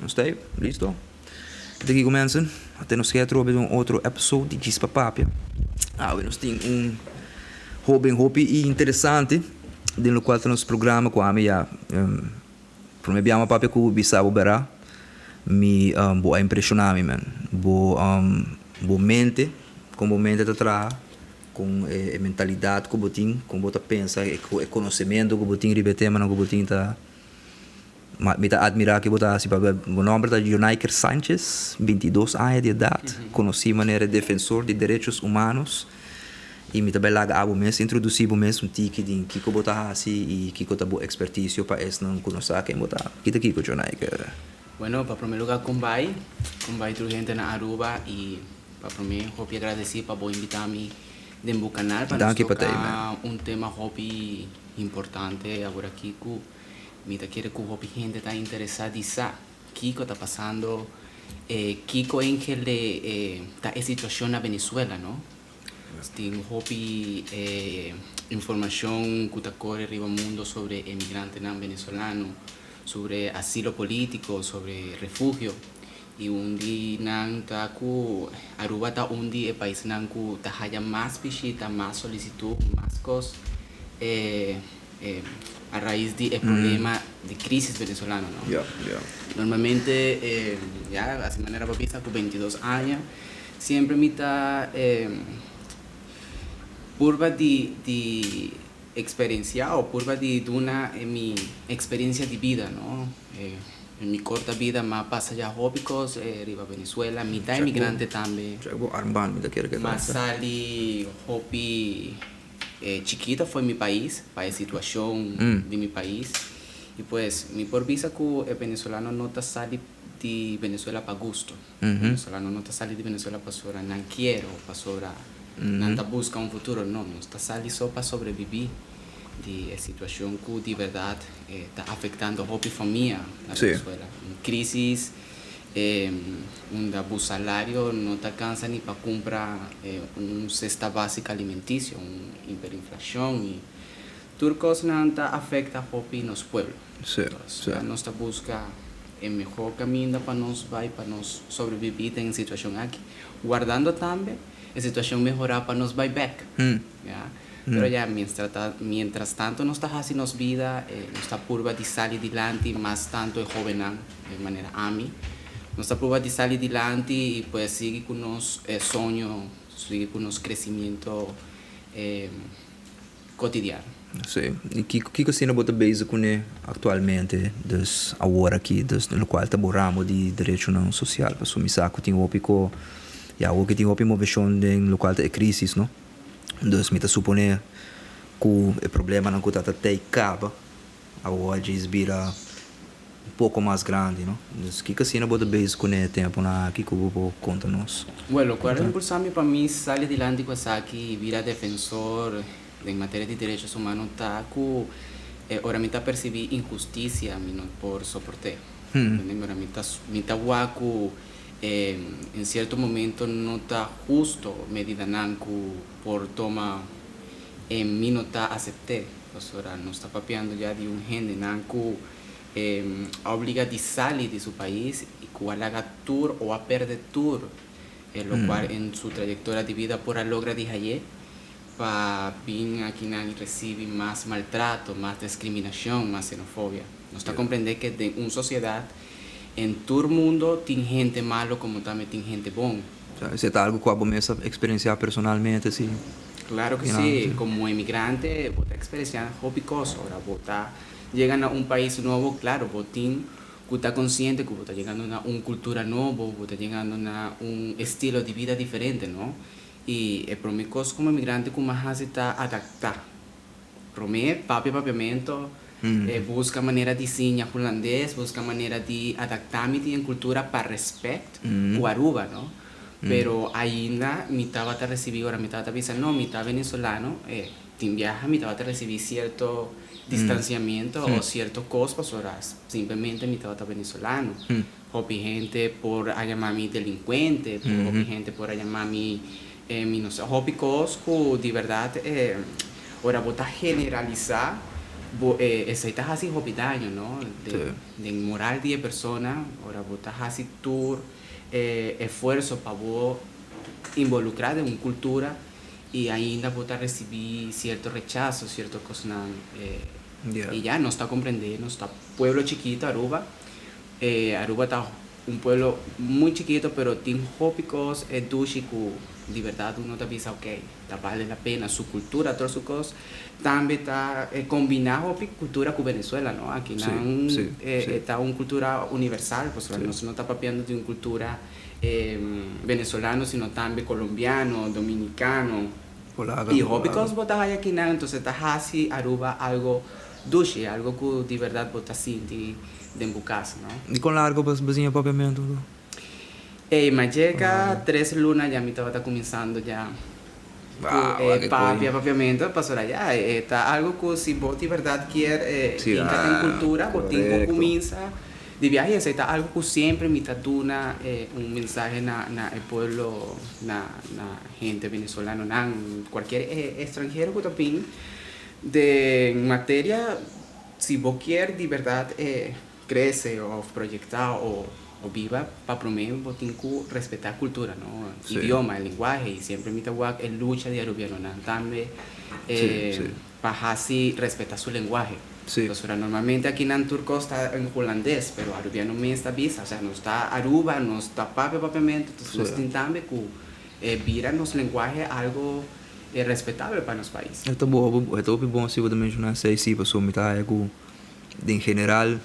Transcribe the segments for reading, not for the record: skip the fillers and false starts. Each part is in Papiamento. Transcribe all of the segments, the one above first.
Nos ta ei? Listo? Kita kiko mensen? Ate nos keda trobe den un otro episode di Djis pa Papia. Awe nos tin un hoben hopi interesante den lokual ta nos programa ku ami ya prome biaha mi a papia ku bo bisa bo bera mi bo a impresiona mi man. Bo bo mente kon bo mente ta traha kon e mentalidat ku bo tin kon bo ta pensa e konosementu ku bo tin riba e temanan ku bo tin ta. Ma mi ta admirá ke bo ta hasi pabia bo nòmber ta Jonaiker Sanchez, 22 aña di edat, konosí manera defensor di derechos humanos, i mi ta bai laga abo mes introdusí bo mes un tiki den kiko bo ta hasi i kiko ta bo ekspertisio pa esnan ku no sa ken bo ta. Ki ta kiko, Jonaiker? Bueno, pa promé lugá kon bai, kon bai tur hende na Aruba i pa promé hopi agradesí pa bo invitá mi den bo kanal pa nos Danki pa ta ei, toka man. un tema hopi importante aworakí ku Mi ta kere ku hopi hende ta interesá di sa kiko ta pasando, kiko enkele ta e situashon na Venezuela, no? Tin hopi informashon ku ta kore riba mundo sobre e migrantenan venezolano, sobre asilo polítiko, sobre refugio. I un di nan ta ku Aruba ta un di e paisnan ku ta haya mas bishita, mas solisitut, mas kos. A raiz di e problema di crisis venezolano no. Normalmente ya asi manera bo bisa cu 22 aña siempre mi ta purba di di experiencia o purba di duna mi experiencia di bida no. En mi corta bida m'a pasa ya hopi cos riba Venezuela mi ta emigrante tambe. M'a sali hopi. E chikito foi mi pais, pa e situacion di mi pais. Y pues mi por bisa cu e venezolano no ta sali di Venezuela pa gusto. Venezolano no ta sali di Venezuela pasobra nan kier o pasobra nan ta busca un futuro. No, nos ta sali so pa sobrevivi di e situacion cu di berdad ta afectando hopi famia na Venezuela. Un crisis. Unda bo salario no ta alcansa ni pa cumpra un cesta basica alimenticio, un hiperinflacion y tur cosnan ta afecta hopi nos pueblo. Entonces nos ta busca e mehor caminda pa nos bay pa nos sobrevivi den e situacion aki, guardando tambe e situacion mehora pa nos bay bek. Ya. Pero ya mientras tanto nos ta haci nos bida, nos ta purba di sali dilanti mas tanto e hobennan. Di manera ami, nos ta prueba di sali dilanti i pues sigui ku nos soño, sigui ku nos crecimiento cotidiano. Sí. I kiko kiko asina bo ta bezig kuné aktualmente, dus awor aki, dus den lokual ta bo ramo di derechonan sosial? Pasobra mi sa ku tin hopi ko, ya awor ki tin hopi moveshon den lokual ta e krisis, no? Dus mi ta suponé ku e problemanan ku ta ta tei kaba awor djis bira un poko mas grandi, no? Dus kiko asina bo ta bezig kuné e tempunan aki ku bo por konta nos? Bueno, lokual a impulsá mi pa mi sali dilanti ku esaki i bira defensor den materia di derechos humano ta ku ora mi ta persibí inhustisia mi no por soport'é. Comprende? Ora mi ta mi ta wak ku en sierto momento no ta husto medidanan ku por toma mi no ta asept'é. Pasobra nos ta papiando ya di un hendenan ku a obliga di sali di su pais y cu a laga tur o a perde tur e locual en su trayectoria di bida por a logra di haye pa bin akinan y recibi mas maltrato, mas discriminacion, mas xenofobia. Nos ta comprende que den un sociedad en tur mundo tin hente malo como tambe tin hente bon. Esey ta algo cu abo mes a experiencia personalmente si? Claro que si, como emigrante bo ta experiencia hopi cos ora bo ta Yega na un pais nobo, claro, bo tin cu ta consciente cu bo ta yegando na un cultura nobo, bo ta yegando na un estilo di bida diferente, no? Y e prome cos como emigrante cu mas haci ta adapta. Prome, papia papiamento, busca manera di siña Hulandes, busca manera di adapta mi den cultura pa respect cu Aruba, no? Pero ainda mi tabata ricibi ora mi tabata bisa, no, mi ta venezolano, e. Tin biaha mi tabata recibi cierto distanciamiento o cierto cos pasobra simplemente mi tabata venezolano. Hopi hende por a yama mi delincuente, hopi hende por a yama mi mi no sa hopi cos cu di berdad ora bo ta generalisa. Bo esei ta hasi hopi daño, no? Den moral di e persona, ora bo ta hasi tur e esfuerso pa bo involucra den un cultura y ainda bo ta recibi cierto rechazo, cierto cosnan y ya nos ta comprende, nos ta pueblo chikito Aruba, Aruba ta un pueblo muy chikito pero tin hopi cos e dushi cu di berdad uno ta bisa ok ta bale la pena, su cultura tur su cos tambe ta combina hopi cultura cu Venezuela no, akinan e ta un cultura universal pasobra nos no ta papiando di un cultura venezolano sino tambe colombiano, dominicano y hopi cos bo ta haya akinan entonces ta haci Aruba algo dushi, algo cu di berdad bo ta sinti den bo cas no. Y con largo bo siña papiamento? Ey, ma yega 3 luna ya mi tabata cuminsando ya cu e papia papiamento pasobra ya e ta algo cu si bo di berdad kier hinca den cultura bo tin cu cuminsa di biaha y esey ta algo cu siempre mi ta duna un mensahe na na e pueblo na na hende venezolanonan cualkier extranhero cu ta bin den materia si bo kier di berdad crece of proyecta o biba pa prome bo tin cu respeta cultura no idioma e lenguahe y siempre mi ta wak e lucha di arubianonan tambe pa haci respeta su lenguahe pasobra normalmente akinan tur cos ta en hulandes pero arubiano mes ta bisa osea nos ta Aruba nos ta papia papiamento entonces nos tin tambe cu bira nos lenguahe algo respetabel pa nos pais. E ta bo e ta hopi bon si bo ta menciona esey si pasobra mi ta haya cu Den general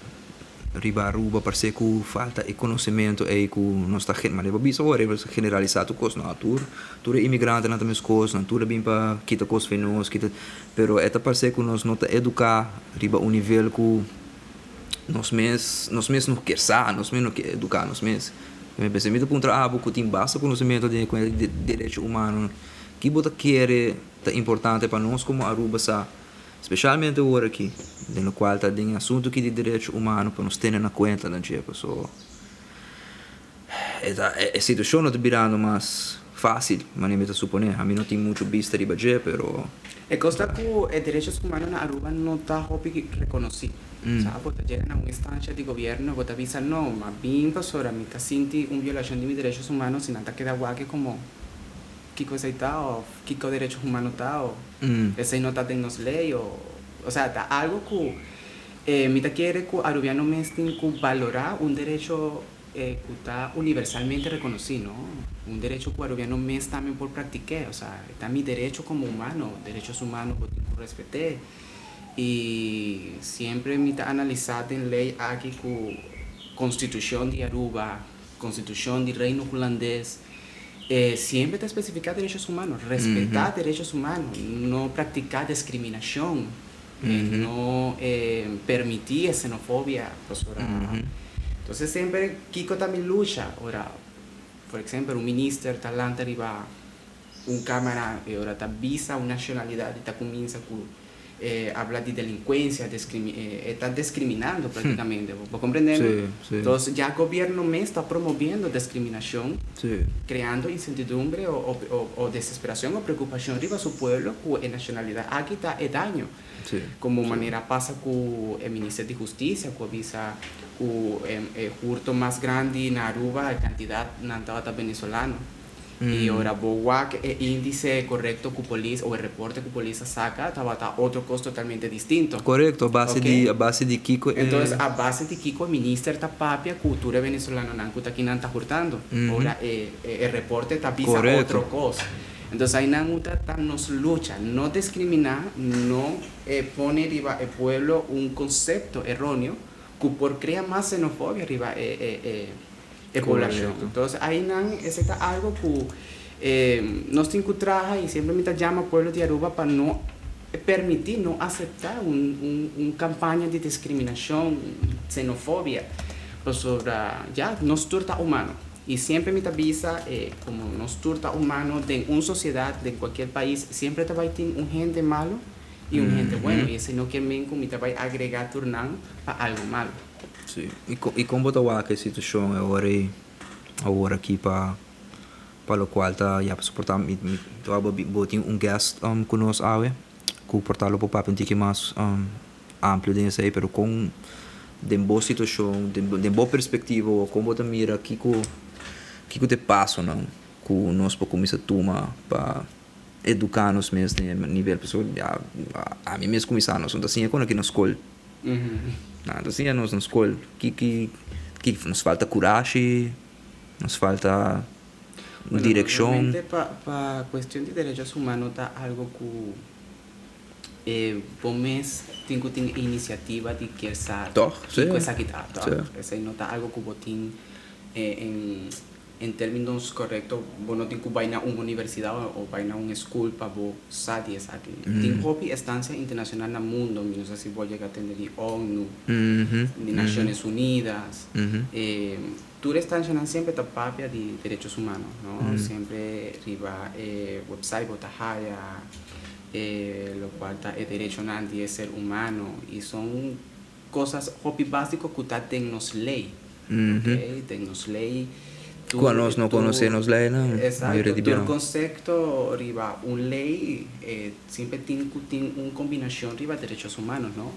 riba Aruba parse ku falta e konosementu ei ku nos ta manera bo bisa ora bo generalisá tur kos no tur tur e imigrantenan ta meskos nan tur a bin pa kita kos for nos kita pero e ta parse ku nos no ta eduká riba un nivel ku nos mes nos mes no kier sa nos mes no kier eduká nos mes mi pensa mi ta puntra abo ku tin basta konosementu den e kuenta di derecho humano ki bo ta kere ta importante pa nos komo Aruba sa. Specialmente ora aki, den locual ta den e asunto aki di derecho humano pa nos tene na cuenta nan dje, paso e ta e situacion no ta birando mas facil, manera mi ta supone. Ami no tin mucho bista riba dje, pero. E cos ta cu e derechos humano na Aruba no ta hopi reconoci. Sa, bo ta yega na un instancia di gobierno, bo ta bisa no, ma bin pasobra mi ta sinti un violacion di mi derechos humano, si nan ta keda wak como kiko esei ta of kiko derecho humano ta o esei no ta den nos ley o osea ta algo ku mi ta kere ku arubiano mes tin ku balora un derecho ku ta universalmente rekonosí no un derecho ku arubiano mes tambe por praktik'é osea ta mi derecho komo humano derechos humano bo tin ku respet'é i siempre mi ta analisá den ley aki ku konstitushon di Aruba konstitushon di Reino Hulandes Siempre ta especifica derechos humanos, respeta derechos humanos, no practica discriminacion, no permiti e xenofobia, pasobra entonces semper kico ta mi lucha ora por exemplo un minister ta lanta riba un camara y ora ta bisa un nacionalidad y ta cuminsa cu habla di delincuencia, e ta discriminando practicamente, bo comprende mi? Entonces ya gobierno mes ta promoviendo discriminacion, creando incertidumbre o desesperacion o preocupacion riba su pueblo cu e nacionalidad aki ta e daño. Como manera pasa cu e minister di husticia cu a bisa cu e hurto mas grandi na Aruba e cantidad nan tabata venezolano. I ora bo wak e índice korekto ku polis o e reporte ku polis a saka tabata otro kos totalmente distinto. Korekto, a base di a base di kiko e. Entonces a base di kiko e minister ta papia ku tur e venezolanonan ku ta kinan ta hurtando? Ora e e reporte ta bisa otro kos. Entonces ainan u ta ta nos lucha, no diskriminá, no pone riba e pueblo un konsepto eróneo ku por krea mas xenofobia riba e e e. E poblacion. Entonces aynan ese ta algo cu nos tin cu traha y siempre mi ta jama pueblo di Aruba pa no permiti, no acepta un un campaña di discriminacion, xenofobia, pasobra ya nos tur ta humano y siempre mi ta bisa como nos tur ta humano den un sociedad, den cualkier pais siempre ta bay tin un hende malo y un hende bueno y esey no kier men cu mi ta bay agrega tur nan pa algo malo. Sí. I kon i kon bo ta wak e situashon e ora ei awor aki pa pa lokual ta ya pasobra por ta mi mi ta wak bo bo tin un guest ku nos awe ku por ta lo por papia un tiki mas. amplio den esei, pero kon den bo situashon, den bo perspektiva, kon bo ta mira kiko ta e pasonan ku nos por kuminsá tuma pa eduká nos mes den e nivel? Pasobra ya ami mes kuminsá, nos no ta siña kon aki na skol. Nan ta siña nos na skol ki ki nos falta kurashi, nos falta direkshon. Realmente pa kuestion di derechos humano ta algo ku bo mes tin ku tin e inisiativa di kier sa kiko esaki ta, tòg? Esei no ta algo ku bo tin en términos korekto, bo no tin ku bai na un universidat o bai na un skol pa bo sa di esaki. Tin hopi estansia internashonal na mundo, mi no sa si bo a yega a tende di ONU, di Nashonnes Unidas. Tur estanshanan semper ta papia di derechos humano, no? Semper riba e website bo ta haya e locual ta e derechonan di e ser humano y son cosas hopi basico cu ta den nos ley, ok, den nos ley. Cu anos no conoce nos leynan, mayoria di Exacto, tur concepto riba un ley semper tin cu tin un combinacion riba derechos humanos, no?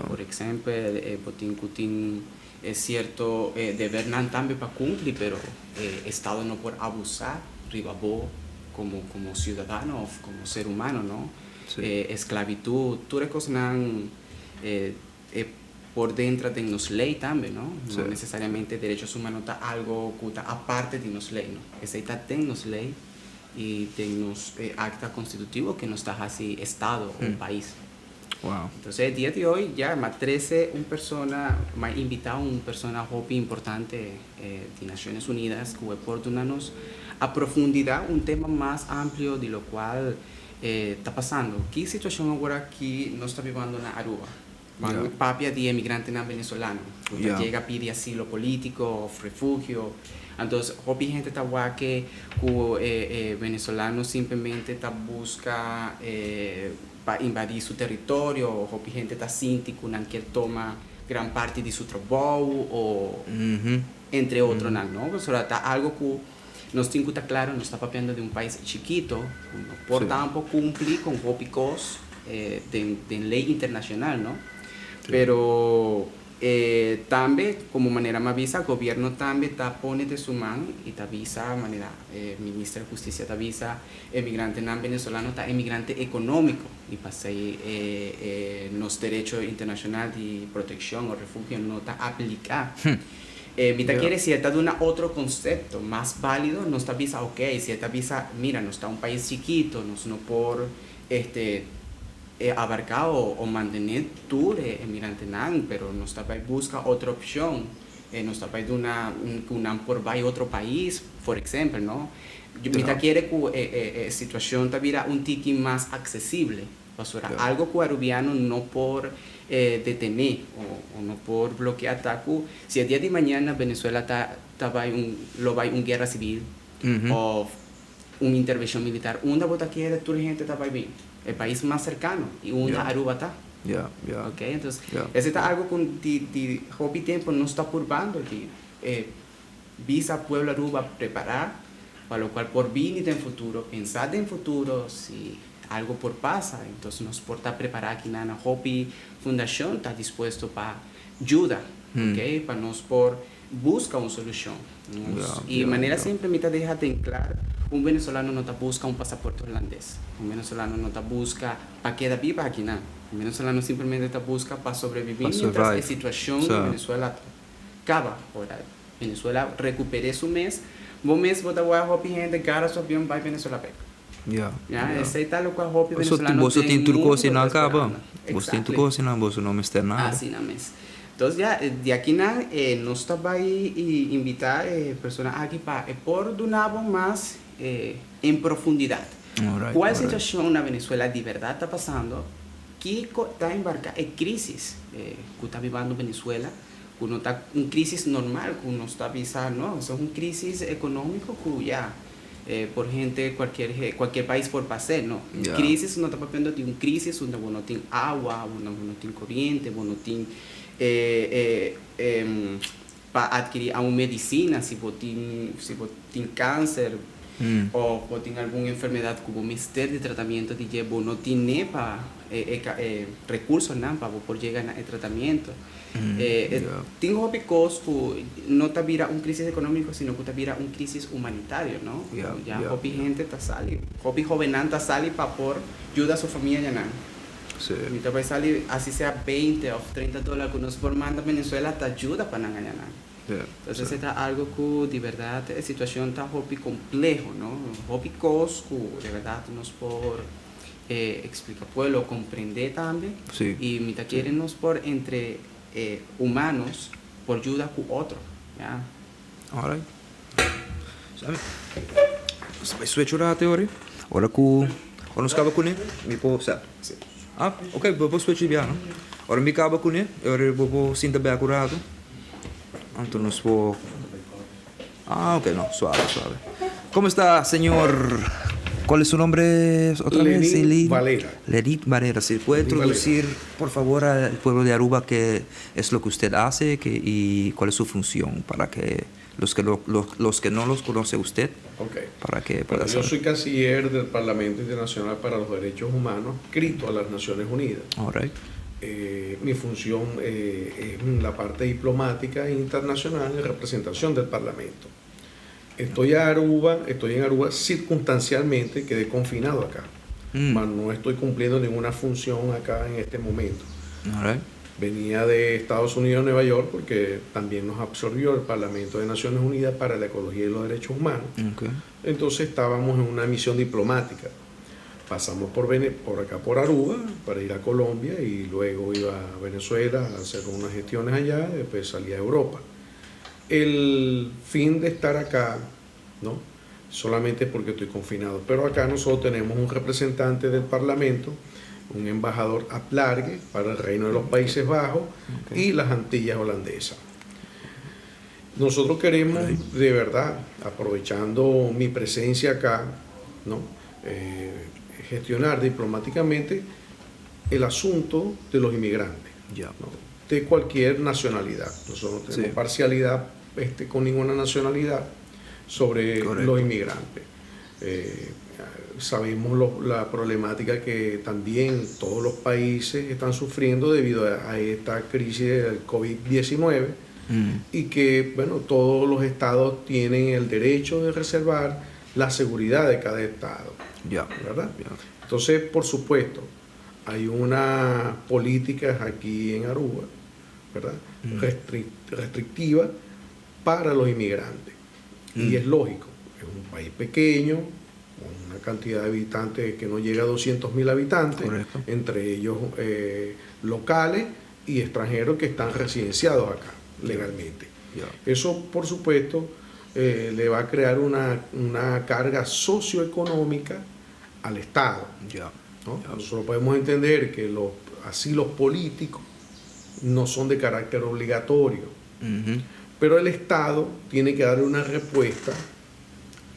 Por exempel bo tin cu tin E cierto debernan tambe pa cumpli, pero e estado no por abusa riba bo como como ciudadano of como ser humano, no? E esclavitud, tur e cosnan e por dentra den nos ley tambe, no? No necesariamente derechos humano ta algo cu ta aparte di nos ley, no. Esey ta den nos ley y den nos acta constitutivo que nos ta haci estado o pais. Wow. Entonces e dia di hoy ya m'a trece un persona, m'a invita un persona hopi importante di Naciones Unidas cu e por duna nos a profundidad un tema mas amplio di locual ta pasando. Ki situacion awor aki nos ta bibando na Aruba? Ban papia di emigrantenan venezolano cu ta yega pidi asilo politico of refugio. Antos hopi hende ta wak cu e venezolano simplemente ta busca pa invadí su teritorio, hopi hende ta sinti ku nan kier toma gran parti di su trabou o entre otronan, no? Pasobra ta algo ku nos tin ku ta klaro, nos ta papiando di un pais chikito ku no por tampo kumpli kon hopi kos den lei internashonal, no? Pero E tambe, como manera m'a bisa, gobierno tambe ta pone de su man y ta bisa, manera e minister di Husticia ta bisa, emigrantenan venezolano ta emigrante economico y pasey e e nos derecho internacional di proteccion o refugio no ta aplica. E mi ta kere si e ta duna otro concepto mas valido, nos ta bisa ok, si e ta bisa, mira nos ta un pais chikito, nos no por este e abarká o mantené tur e emigrantenan, pero nos ta bai buska otro opshon, nos ta bai duna ku nan por bai otro pais, for exèmpel, no? Mi ta kere ku e situashon ta bira un tiki mas aksesible, pasobra algo ku arubiano no por detené o no por blokeá ta ku si e dia di mañana Venezuela ta ta bai un lo bai un guera sibil òf un intervenshon militar unda bo ta kere tur hende ta bai bin e pais mas serkano i unda Aruba ta. Ok entonces esei ta algo ku di di hopi tempo nos ta purbando di bisa pueblo Aruba prepara pa lokual por bini den futuro pensa den futuro si algo por pasa entonces nos por ta prepara akinan na hopi fundashon ta dispuesto pa yuda ok pa nos por Buska un solushon. I manera semper mi ta deha den klar, un venezolano no ta buska un pasaporte holandes. Un venezolano no ta buska pa keda biba akinan. Un venezolano simplemente ta buska pa sobrevivi mientras e situashon di Venezuela ta kaba. Ora Venezuela rekuper'é su mes, bo mes bo ta wak hopi hende gara su avion bai Venezuela bek. Ya, esei ta lokual hopi venezolano Boso den tin tur mundo kos ta nan kaba. esperando. Boso tin tur Exactly. kos nan, boso no mester nada. Asina mes. Entonces ya, di akinan nos ta bai invita e persona aki pa e por duna bo mas en profundidad. Alright, Cual alright. situacion na Venezuela di berdad ta pasando, kico ta embarca e crisis cu ta bibando Venezuela, cu no ta un crisis normal cu nos ta bisa, no, eso es un crisis economico cu ya, Por hente cualkier cualkier pais por pas'é, no. Crisis no ta papiando di un crisis unda bo no tin awa, unda bo no tin coriente, bo no tin pa adkiri aun medicina si bo tin si bo tin cancer. Of bo tin algun enfermedad cu bo mester di tratamiento di dje, bo no tine pa e e recursonan pa bo por yega na e tratamiento. Tin hopi cos cu no ta bira un crisis economico sino cu ta bira un crisis humanitario, no? Ya hopi hende ta sali, hopi hobennan ta sali pa por yuda su famia yanan. Mi ta bay sali asi sea 20 of 30 dollar cu nos por manda Venezuela ta yuda pa nan ayanan. Entonces e ta algo cu di berdad e situacion ta hopi compleho, no? Hopi cos cu de berdad nos por explica pueblo comprende tambe y mi ta kere nos por entre humanos por yuda cu otro, ya. Alright. Sabi. Nos ta bai switch un rato ori. Ora cu ora nos caba cune mi por sa. Ah, ok, bo por switch di biaha no. Ora mi caba cune e ora bo por sinta bek un rato. Anto nos por. Ah, ok, no, suave, suave. Como esta, señor? Cuál es su nombre otra vez? Lenin Valera. Lenin Valera, si puede introducir, por favor, al pueblo de Aruba qué es lo que usted hace que, y cuál es su función para que los que, lo, los, los que no los conoce usted, okay. para que pueda bueno, saber. Yo soy canciller del Parlamento Internacional para los Derechos Humanos, escrito a las Naciones Unidas. All right. Mi función es la parte diplomática internacional en representación del Parlamento. Estoy a Aruba, estoy en Aruba circunstancialmente, quedé confinado acá. Mas no estoy cumpliendo ninguna función acá en este momento. All right. Venía de Estados Unidos a Nueva York porque también nos absorbió el Parlamento de Naciones Unidas para la Ecología y los Derechos Humanos. Okay. Entonces estábamos en una misión diplomática. Pasamos por, por acá por Aruba para ir a Colombia y luego iba a Venezuela a hacer unas gestiones allá, después salí a Europa. El fin de estar acá, ¿no? Solamente porque estoy confinado, pero acá nosotros tenemos un representante del Parlamento, un embajador at large para el Reino de los Países Bajos y las Antillas Holandesas. Nosotros queremos, de verdad, aprovechando mi presencia acá, ¿no? Gestionar diplomáticamente el asunto de los inmigrantes, ¿no? De cualquier nacionalidad. Nosotros no tenemos parcialidad con ninguna nacionalidad sobre los inmigrantes. Sabemos la problemática que también todos los países están sufriendo debido a esta crisis del COVID-19 y que, bueno, todos los estados tienen el derecho de reservar la seguridad de cada estado, ¿verdad? Entonces, por supuesto, hay unas políticas aquí en Aruba, ¿verdad? Restrictiva para los inmigrantes. Y es lógico, es un país pequeño, con una cantidad de habitantes que no llega a 200.000 habitantes, entre ellos locales y extranjeros que están residenciados acá legalmente. Eso, por supuesto, le va a crear una carga socioeconómica al Estado, ¿no? Nosotros podemos entender que los asilos políticos no son de carácter obligatorio, pero el Estado tiene que darle una respuesta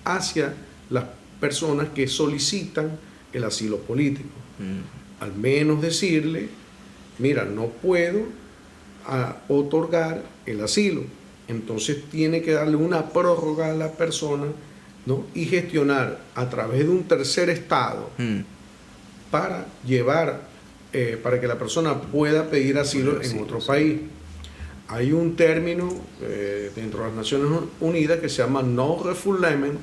hacia las personas que solicitan el asilo político. Al menos decirle, mira, no puedo otorgar el asilo. Entonces tiene que darle una prórroga a la persona, ¿no? Y gestionar a través de un tercer estado para llevar, para que la persona pueda pedir asilo Pedir en asilo, otro sí. país. Hay un término dentro de las Naciones Unidas que se llama no refoulement.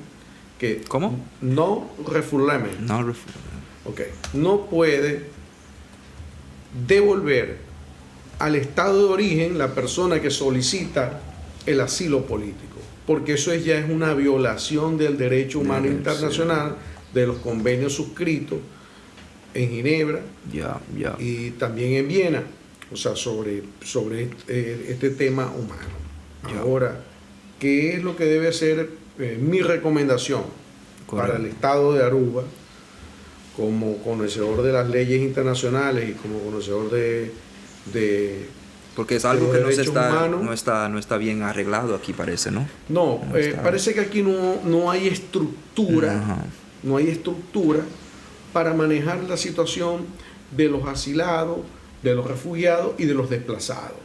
Que ¿Cómo? No refoulement. No refoulement. Ok. No puede devolver al estado de origen la persona que solicita el asilo político, porque eso ya es una violación del derecho humano internacional, de los convenios suscritos en Ginebra y también en Viena, sobre este tema humano. Ahora, ¿qué es lo que debe ser mi recomendación para el estado de Aruba, como conocedor de las leyes internacionales y como conocedor de Porque es algo de que no se derechos está, humanos? no está, no está bien arreglado aquí, parece, ¿no? No, No está. parece que aquí no hay estructura, no hay estructura para manejar la situación de los asilados, de los refugiados y de los desplazados.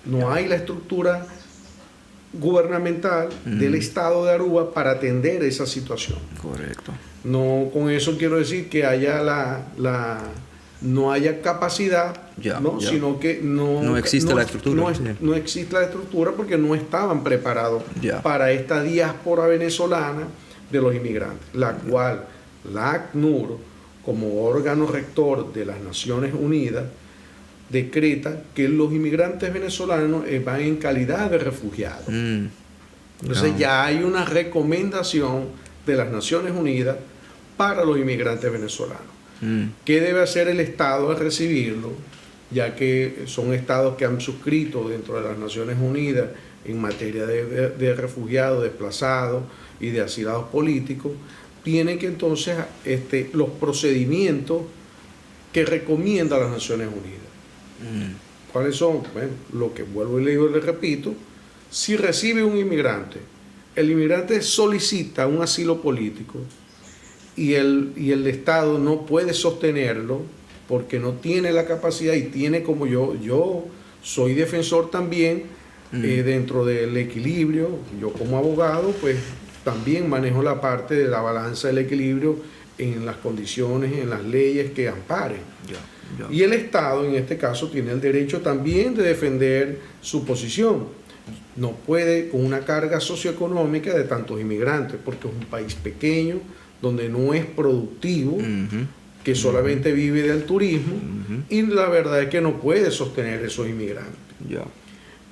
No hay la estructura Gubernamental del Estado de Aruba para atender esa situación. Correcto. No con eso quiero decir que haya la, la no haya capacidad, ¿no? Sino que no, No existe la estructura, no, no existe la estructura porque no estaban preparados para esta diáspora venezolana de los inmigrantes, la cual la ACNUR, como órgano rector de las Naciones Unidas, decreta que los inmigrantes venezolanos van en calidad de refugiados. Entonces ya hay una recomendación de las Naciones Unidas para los inmigrantes venezolanos. ¿Qué debe hacer el Estado al recibirlo? Ya que son estados que han suscrito dentro de las Naciones Unidas en materia de refugiados, desplazados y de asilados políticos, tienen que entonces los procedimientos que recomienda las Naciones Unidas. ¿Cuáles son? Bueno, lo que vuelvo y le digo y le repito, si recibe un inmigrante, el inmigrante solicita un asilo político y el Estado no puede sostenerlo porque no tiene la capacidad y tiene como yo soy defensor también dentro del equilibrio, yo como abogado pues también manejo la parte de la balanza del equilibrio en las condiciones, en las leyes que amparen. Y el Estado, en este caso, tiene el derecho también de defender su posición. No puede con una carga socioeconómica de tantos inmigrantes, porque es un país pequeño, donde no es productivo, que solamente vive del turismo, y la verdad es que no puede sostener esos inmigrantes.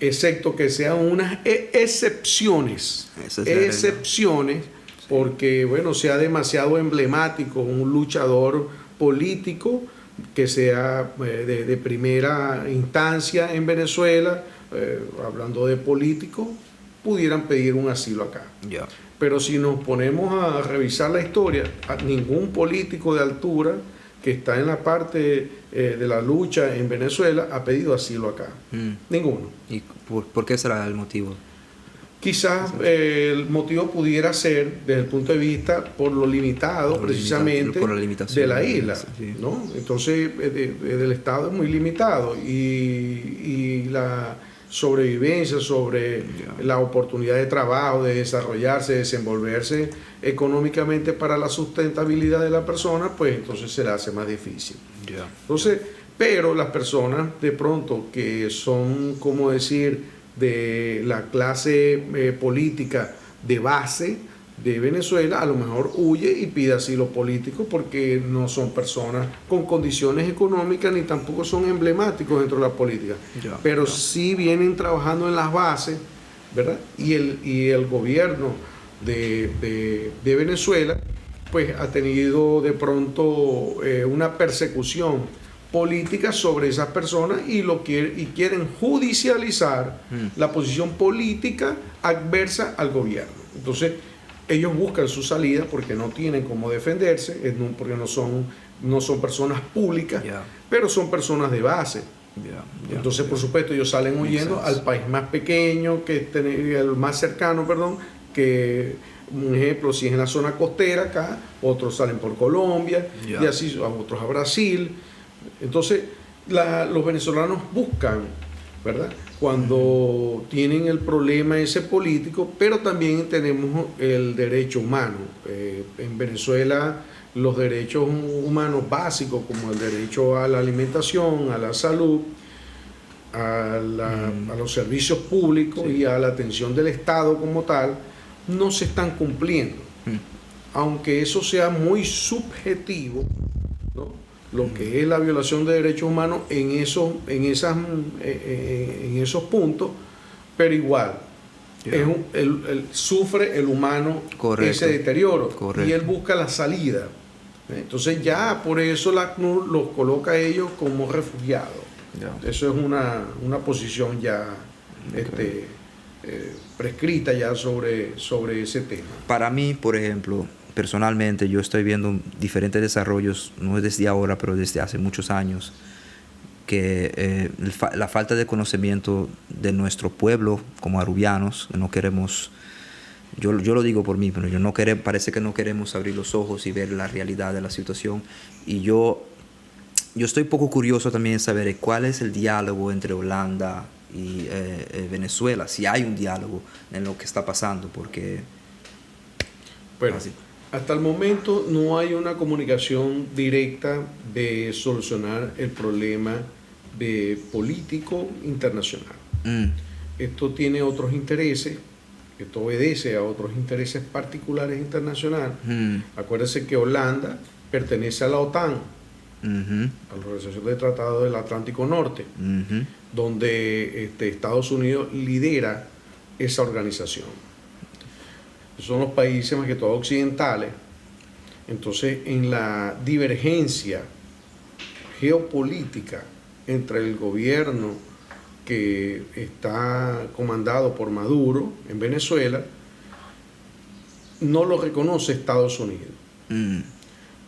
Excepto que sean unas excepciones. Esa es la realidad. Excepciones, porque, bueno, sea demasiado emblemático un luchador político que sea de primera instancia en Venezuela, hablando de políticos, pudieran pedir un asilo acá. Pero si nos ponemos a revisar la historia, a ningún político de altura que está en la parte de la lucha en Venezuela ha pedido asilo acá. Ninguno. ¿Y por qué será el motivo? Quizás el motivo pudiera ser, desde el punto de vista, por lo limitado, Por lo precisamente, por la limitación de la isla, ¿no? Entonces, del Estado es muy limitado y la sobrevivencia, sobre la oportunidad de trabajo, de desarrollarse, de desenvolverse económicamente para la sustentabilidad de la persona, pues entonces se le hace más difícil. Entonces, pero las personas de pronto que son, como decir, de la clase política de base de Venezuela, a lo mejor huye y pide asilo político porque no son personas con condiciones económicas ni tampoco son emblemáticos dentro de la política. Pero sí vienen trabajando en las bases, ¿verdad? Y el gobierno de Venezuela pues ha tenido de pronto una persecución política sobre esas personas y quieren judicializar la posición política adversa al gobierno. Entonces, ellos buscan su salida porque no tienen cómo defenderse, porque no son personas públicas, pero son personas de base. Entonces, por supuesto, ellos salen huyendo al país más pequeño, que el más cercano, perdón, que un ejemplo, si es en la zona costera acá, otros salen por Colombia, y así otros a Brasil. Entonces, los venezolanos buscan, ¿verdad? Cuando tienen el problema ese político, pero también tenemos el derecho humano. En Venezuela, los derechos humanos básicos, como el derecho a la alimentación, a la salud, a los servicios públicos y a la atención del Estado como tal, no se están cumpliendo. Aunque eso sea muy subjetivo, ¿no? Lo que es la violación de derechos humanos en esos puntos, pero igual, sufre el humano ese deterioro y él busca la salida. Entonces ya por eso la ACNUR los coloca a ellos como refugiados. Eso es una posición ya prescrita ya sobre ese tema. Para mí, por ejemplo, personalmente, yo estoy viendo diferentes desarrollos, no desde ahora, pero desde hace muchos años, que la falta de conocimiento de nuestro pueblo como arubianos, no queremos, yo lo digo por mí, pero yo no quere-, parece que no queremos abrir los ojos y ver la realidad de la situación. Y yo estoy poco curioso también de saber cuál es el diálogo entre Holanda y Venezuela, si hay un diálogo en lo que está pasando, porque... Bueno, hasta el momento no hay una comunicación directa de solucionar el problema de político internacional. Esto tiene otros intereses, esto obedece a otros intereses particulares internacionales. Acuérdense que Holanda pertenece a la OTAN, a la Organización de Tratado del Atlántico Norte, donde Estados Unidos lidera esa organización. Son los países más que todo occidentales. Entonces, en la divergencia geopolítica entre el gobierno que está comandado por Maduro en Venezuela, no lo reconoce Estados Unidos.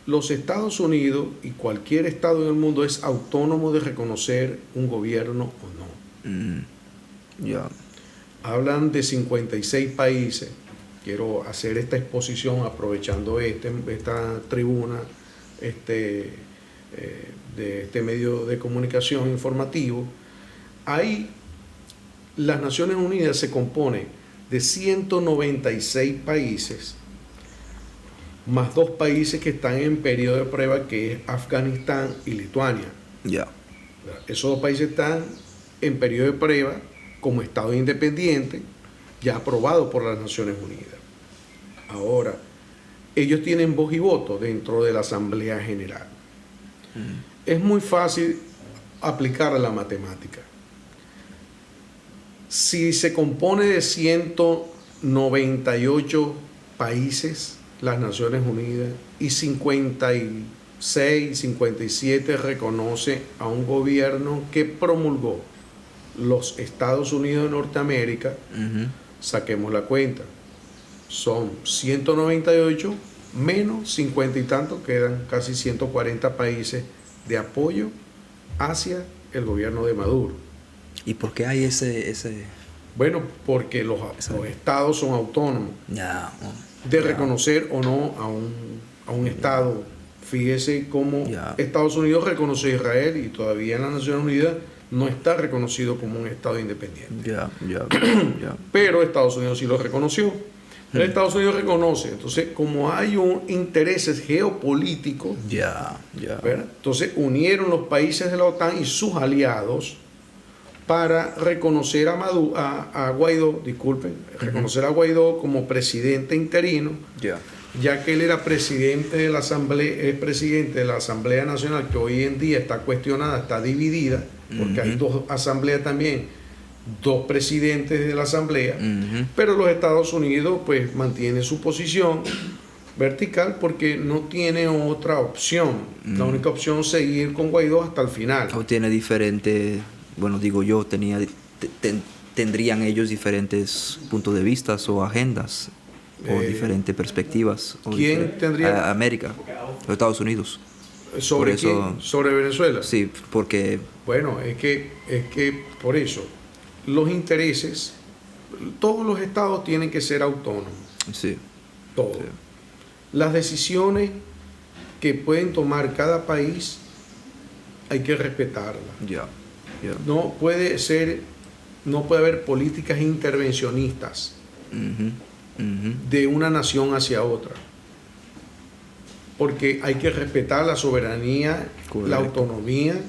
Los Estados Unidos y cualquier estado en el mundo es autónomo de reconocer un gobierno o no. Hablan de 56 países. Quiero hacer esta exposición aprovechando esta tribuna, de este medio de comunicación informativo. Ahí las Naciones Unidas se compone de 196 países, más 2 países que están en periodo de prueba, que es Afganistán y Lituania. Esos 2 países están en periodo de prueba como Estado independiente, ya aprobado por las Naciones Unidas. Ahora, ellos tienen voz y voto dentro de la Asamblea General. Es muy fácil aplicar la matemática. Si se compone de 198 países, las Naciones Unidas, y 56, 57 reconoce a un gobierno que promulgó los Estados Unidos de Norteamérica, saquemos la cuenta. Son 198 menos 50 y tanto, quedan casi 140 países de apoyo hacia el gobierno de Maduro. ¿Y por qué hay ese? Bueno, porque los estados son autónomos. De reconocer o no a un estado. Fíjese cómo Estados Unidos reconoce a Israel y todavía en las Naciones Unidas no está reconocido como un estado independiente. Pero Estados Unidos sí lo reconoció. Estados Unidos reconoce. Entonces, como hay un intereses geopolíticos, ¿verdad? Entonces unieron los países de la OTAN y sus aliados para reconocer a Maduro, a Guaidó, disculpen, reconocer a Guaidó como presidente interino, ya que él era presidente de la Asamblea, es presidente de la Asamblea Nacional, que hoy en día está cuestionada, está dividida, porque hay 2 asambleas también, 2 presidentes de la asamblea, pero los Estados Unidos pues mantiene su posición vertical porque no tiene otra opción. La única opción es seguir con Guaidó hasta el final. O tiene diferente, bueno, digo yo, tendrían ellos diferentes puntos de vista o agendas o diferentes perspectivas. O ¿Quién tendría? América, los Estados Unidos. ¿Sobre Por eso, quién? ¿Sobre Venezuela? Sí, porque... Bueno, es que por eso, los intereses, todos los estados tienen que ser autónomos. Todos. Las decisiones que pueden tomar cada país hay que respetarlas. No puede ser, no puede haber políticas intervencionistas de una nación hacia otra, porque hay que respetar la soberanía, la autonomía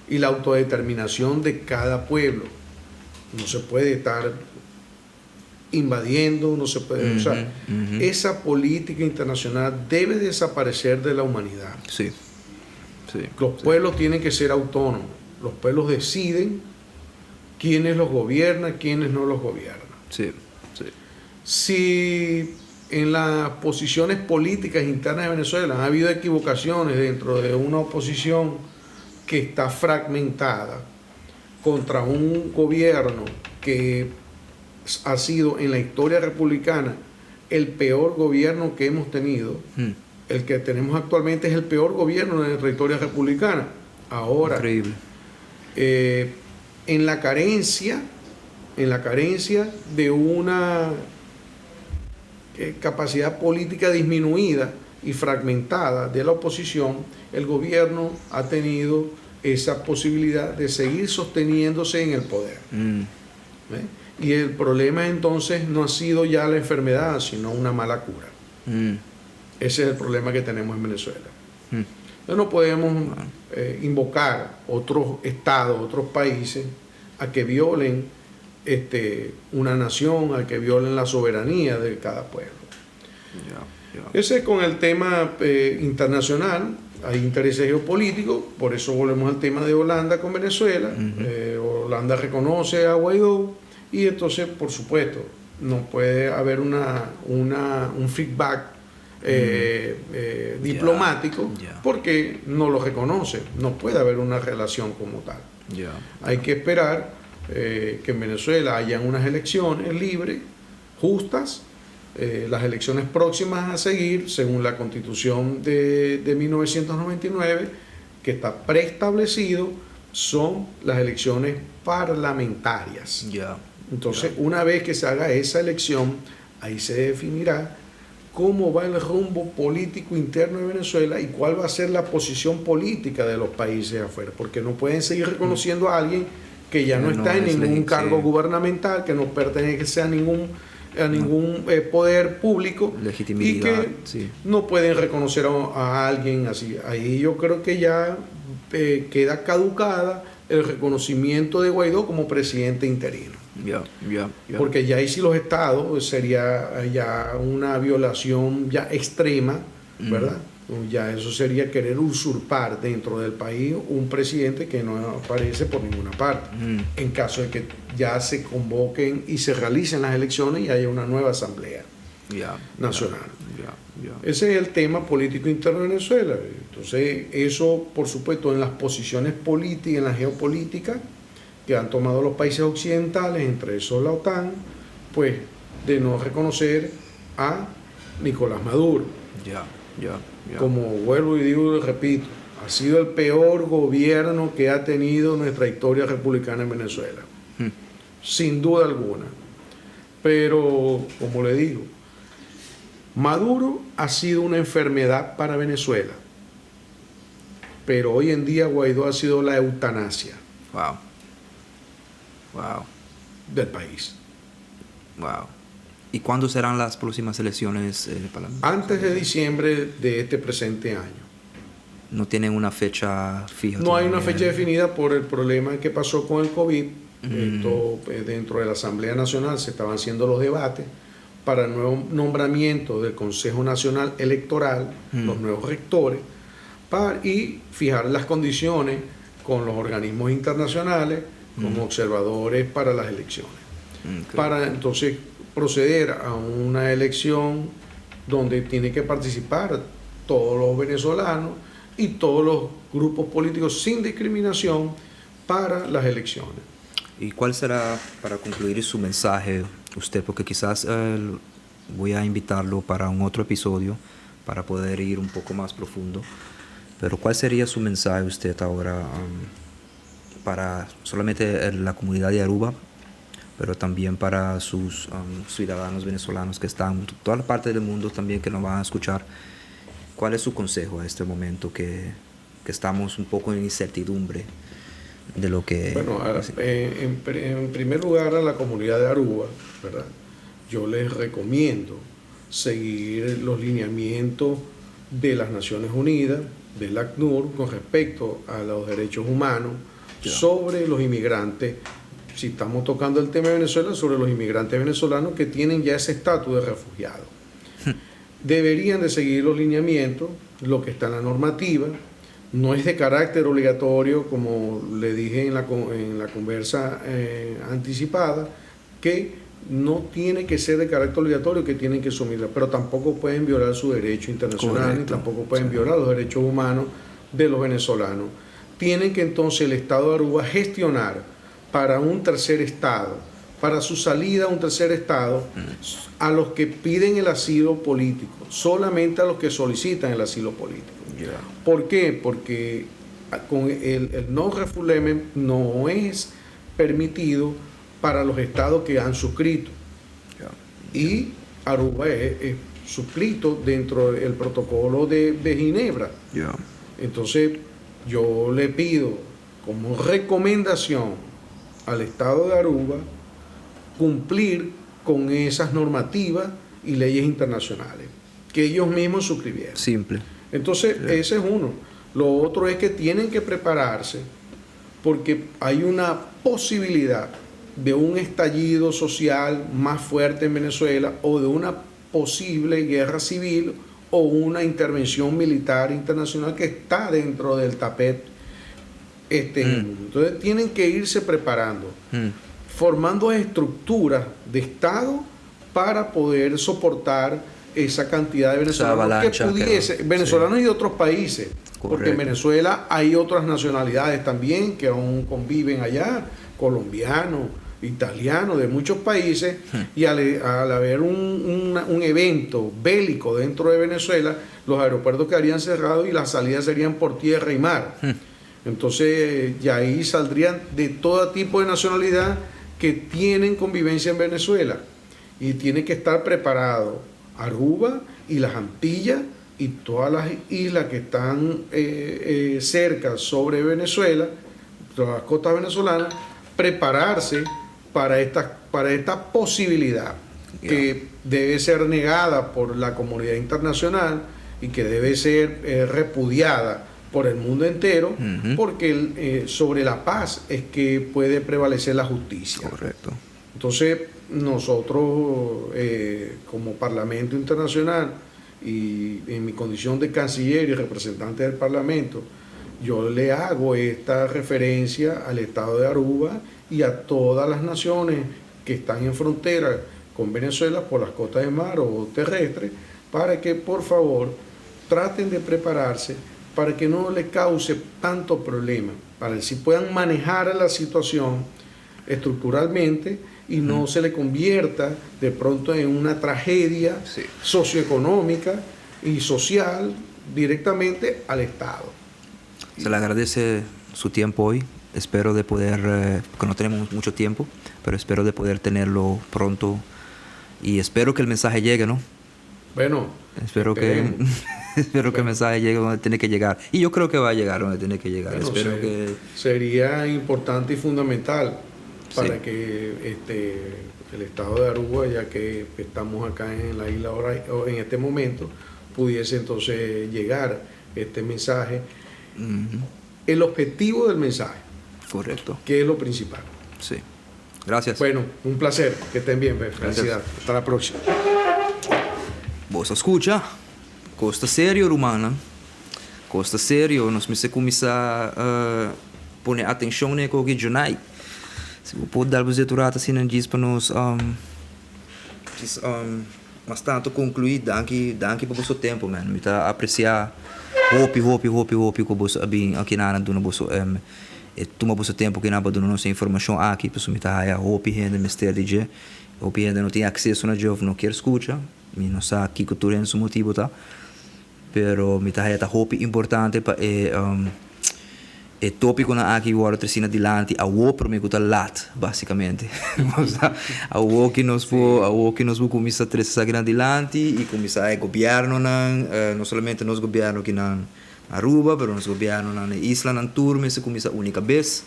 y la autodeterminación de cada pueblo. No se puede estar invadiendo, no se puede, o sea, esa política internacional debe desaparecer de la humanidad. Los pueblos tienen que ser autónomos. Los pueblos deciden quiénes los gobiernan, quiénes no los gobiernan. Si en las posiciones políticas internas de Venezuela ha habido equivocaciones dentro de una oposición que está fragmentada contra un gobierno que ha sido en la historia republicana el peor gobierno que hemos tenido, el que tenemos actualmente es el peor gobierno de nuestra historia republicana. Ahora, Increíble. En la carencia, en la carencia de una capacidad política disminuida y fragmentada de la oposición, el gobierno ha tenido esa posibilidad de seguir sosteniéndose en el poder. ¿Eh? Y el problema entonces no ha sido ya la enfermedad, sino una mala cura. Ese es el problema que tenemos en Venezuela. Entonces no podemos invocar otros estados, otros países, a que violen una nación, a que violen la soberanía de cada pueblo. Ese es con el tema internacional. Hay intereses geopolíticos, por eso volvemos al tema de Holanda con Venezuela. Holanda reconoce a Guaidó y entonces, por supuesto, no puede haber un feedback diplomático porque no lo reconoce. No puede haber una relación como tal. Hay que esperar que en Venezuela hayan unas elecciones libres, justas, las elecciones próximas a seguir, según la Constitución de 1999, que está preestablecido, son las elecciones parlamentarias. Entonces, una vez que se haga esa elección, ahí se definirá cómo va el rumbo político interno de Venezuela y cuál va a ser la posición política de los países afuera, porque no pueden seguir reconociendo a alguien que ya no Que no está en es ningún legítimo, cargo sí. gubernamental, que no pertenece a ningún poder público y Legitimidad, que sí. no pueden reconocer a alguien así. Ahí yo creo que ya queda caducada el reconocimiento de Guaidó como presidente interino. Porque ya ahí sí los estados sería ya una violación ya extrema, ¿verdad? Ya eso sería querer usurpar dentro del país un presidente que no aparece por ninguna parte. En caso de que ya se convoquen y se realicen las elecciones y haya una nueva asamblea nacional. Ese es el tema político interno de Venezuela. Entonces, eso, por supuesto, en las posiciones políticas, en la geopolítica que han tomado los países occidentales, entre esos la OTAN, de no reconocer a Nicolás Maduro. Como vuelvo y digo y repito, ha sido el peor gobierno que ha tenido nuestra historia republicana en Venezuela. Sin duda alguna. Pero, como le digo, Maduro ha sido una enfermedad para Venezuela. Pero hoy en día Guaidó ha sido la eutanasia. Wow. Wow. Del país. Wow. ¿Y cuándo serán las próximas elecciones para la Antes de diciembre de este presente año. ¿No tienen una fecha fija No hay una todavía? fecha definida por el problema que pasó con el COVID. Esto, dentro de la Asamblea Nacional se estaban haciendo los debates para el nuevo nombramiento del Consejo Nacional Electoral, los nuevos rectores, y fijar las condiciones con los organismos internacionales, como observadores para las elecciones. Para entonces proceder a una elección donde tiene que participar todos los venezolanos y todos los grupos políticos sin discriminación para las elecciones. ¿Y cuál será, para concluir, su mensaje usted? Porque quizás voy a invitarlo para un otro episodio para poder ir un poco más profundo. Pero ¿cuál sería su mensaje usted ahora, para solamente la comunidad de Aruba, pero también para sus ciudadanos venezolanos que están en todas las partes del mundo también que nos van a escuchar? ¿Cuál es su consejo a este momento que estamos un poco en incertidumbre de lo que... Bueno, en primer lugar a la comunidad de Aruba, ¿verdad? Yo les recomiendo seguir los lineamientos de las Naciones Unidas, del ACNUR, con respecto a los derechos humanos sobre los inmigrantes. Si estamos tocando el tema de Venezuela, sobre los inmigrantes venezolanos que tienen ya ese estatus de refugiado. Deberían de seguir los lineamientos, lo que está en la normativa. No es de carácter obligatorio, como le dije en la conversa anticipada, que no tiene que ser de carácter obligatorio, que tienen que asumirla, pero tampoco pueden violar su derecho internacional, ni tampoco pueden violar los derechos humanos de los venezolanos. Tienen que entonces el Estado de Aruba gestionar para un tercer Estado, para su salida a un tercer Estado, a los que piden el asilo político, solamente a los que solicitan el asilo político. ¿Por qué? Porque con el no refoulement no es permitido para los estados que han suscrito. Y Aruba es suscrito dentro del protocolo de Ginebra. Entonces, yo le pido como recomendación al Estado de Aruba cumplir con esas normativas y leyes internacionales que ellos mismos suscribieron. Simple. Entonces, ese es uno. Lo otro es que tienen que prepararse porque hay una posibilidad de un estallido social más fuerte en Venezuela o de una posible guerra civil o una intervención militar internacional que está dentro del tapete en el mundo. Entonces tienen que irse preparando, formando estructuras de Estado para poder soportar esa cantidad de venezolanos que pudiese, venezolanos y de otros países, porque en Venezuela hay otras nacionalidades también que aún conviven allá, colombianos, italianos, de muchos países, y al haber un evento bélico dentro de Venezuela, los aeropuertos quedarían cerrados y las salidas serían por tierra y mar. Entonces, ya ahí saldrían de todo tipo de nacionalidad que tienen convivencia en Venezuela. Y tiene que estar preparado Aruba y las Antillas y todas las islas que están cerca sobre Venezuela, todas las costas venezolanas, prepararse para esta posibilidad que debe ser negada por la comunidad internacional y que debe ser repudiada por el mundo entero, porque sobre la paz es que puede prevalecer la justicia. Correcto. Entonces, nosotros como Parlamento Internacional y en mi condición de canciller y representante del Parlamento, yo le hago esta referencia al Estado de Aruba y a todas las naciones que están en frontera con Venezuela por las costas de mar o terrestres, para que por favor traten de prepararse para que no le cause tanto problema, para que si puedan manejar la situación estructuralmente y no se le convierta de pronto en una tragedia socioeconómica y social directamente al Estado. Se le agradece su tiempo hoy. Espero de poder, porque no tenemos mucho tiempo, pero espero de poder tenerlo pronto y espero que el mensaje llegue, ¿no? Bueno, espero que el mensaje llegue donde tiene que llegar. Y yo creo que va a llegar donde tiene que llegar. Espero que sería importante y fundamental para que el estado de Aruba, ya que estamos acá en la isla ahora, en este momento, pudiese entonces llegar este mensaje. El objetivo del mensaje. Correcto. Que es lo principal. Sí. Gracias. Bueno, un placer. Que estén bien. Felicidad. Hasta la próxima. Bo a skucha. Kos ta serio, ruman. Kos ta serio. Nos mester kuminsá pone atenshon na ku Junai. Si bo por dal bo rato asina djis pa nos djis mas tantu konkluí, danki, danki pa bo tempu, man. Mi ta apresiá hopi, hopi, hopi, hopi ku bo a bin aki na duna bo e tuma bo tempu ku pa duna nos informashon aki, pasobra mi ta haya hopi hende mester di dje. Hopi hende no tin akseso na dje òf no ke skucha. Mi no sa kiko tur su motibu ta. Pero mi ta haya ta hopi importante pa e tópikonan aki wòrdu tresí dilanti awo promé ku ta lat, básikamente. Awo ku nos por kuminsá trese esaki dilanti i kuminsá e gobièrnunan, no solamente nos gobièrnu aki na Aruba, pero nos gobièrnunan na islanan tur mester kuminsá uni kabes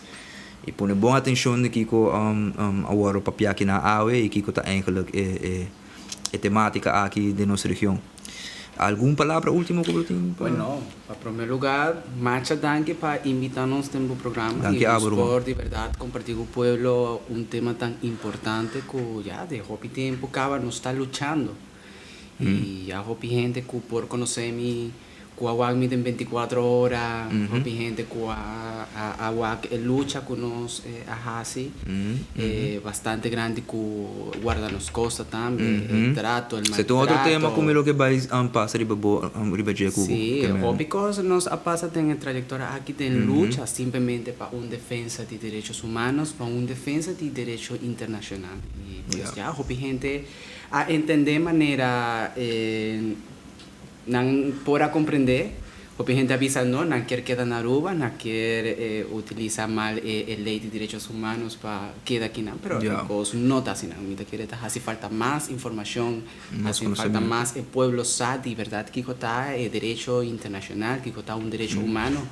i pone bon atenshon na kiko awor papia aki na awe i kiko ta eigenlijk e temátika aki di nos region. Algun palabra último ku tin? Bueno, pa promé lugá, masha danki pa invitá nos den e programa. Danki i abo. Por di berdat kompartí ku pueblo un tema tan importante ku ya di hopi tempu kaba nos ta luchando. I ya hopi hende ku por konosé mi ku a wak mi den 24 ora, hopi hende ku a wak e lucha ku nos a hasi, bastante grandi ku Guarda Nos Costa tambe, e trato, el Se tin otro tema maltrato. ku lo ke bai pasa riba bo riba dje ku Sí, hopi kos nos a pasa den trayektoria aki den lucha simplemente pa un defensa di derecho humano, pa un defensa di derecho internashonal. I pues, ya hopi hende a entendé manera nan por a komprondé. Hopi hende a bisa no, nan ke keda na Aruba, nan ke utilisá mal e lei di derecho humano pa keda aki nan, pero kos no ta asina. Mi ta kere ta hasi falta mas informashon, Mas hasi falta konosementu. Mas e pueblo sa di berdat kiko ta e derecho internashonal, kiko ta un derecho humano.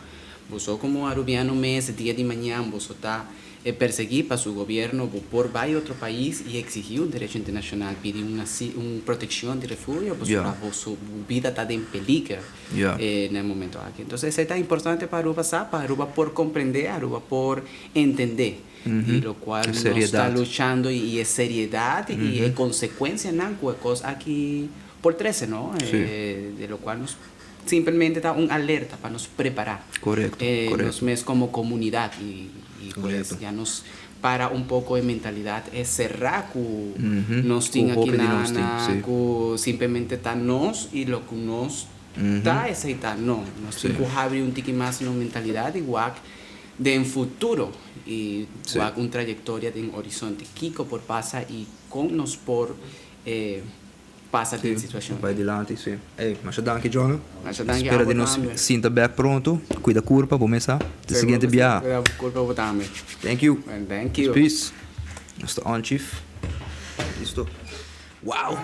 Boso como Arubiano mes dia di mañan boso ta e persegui pa su gobierno bo por bay otro pais y exigi un derecho internacional pidi un un proteccion di refugio pasobra boso bida ta den peliger na e momento aki. Entonces esey ta importante pa Aruba sa pa Aruba por comprende Aruba por entende di lo cual nos ta luchando y e seriedad y e consecuencianan cu e cos aki por trece no de lo cual nos Simplemente ta un alerta pa nos prepará nos mes komo komunidat i pues ya nos para un poko e mentalidat e será ku nos tin aki na ku simplemente ta nos i lo ku nos ta esei ta no. Nos tin ku habri un tiki mas nos mentalidat i wak den futuro i wak un trayektoria den horizonte kiko por pasa i kon nos por pasa den situacion. Bai dilanti, si. Ey, masha danki Jonah. Masha danki Spera abo di nos tambe. sinta bek pronto. Cuida curpa, bo mes sa. Te Seguro siguiente cu si. biaha. Cuida bo curpa bo tambe. Thank you. Bueno, thank you. Peace. Nos ta on, chief. Listo. Wow!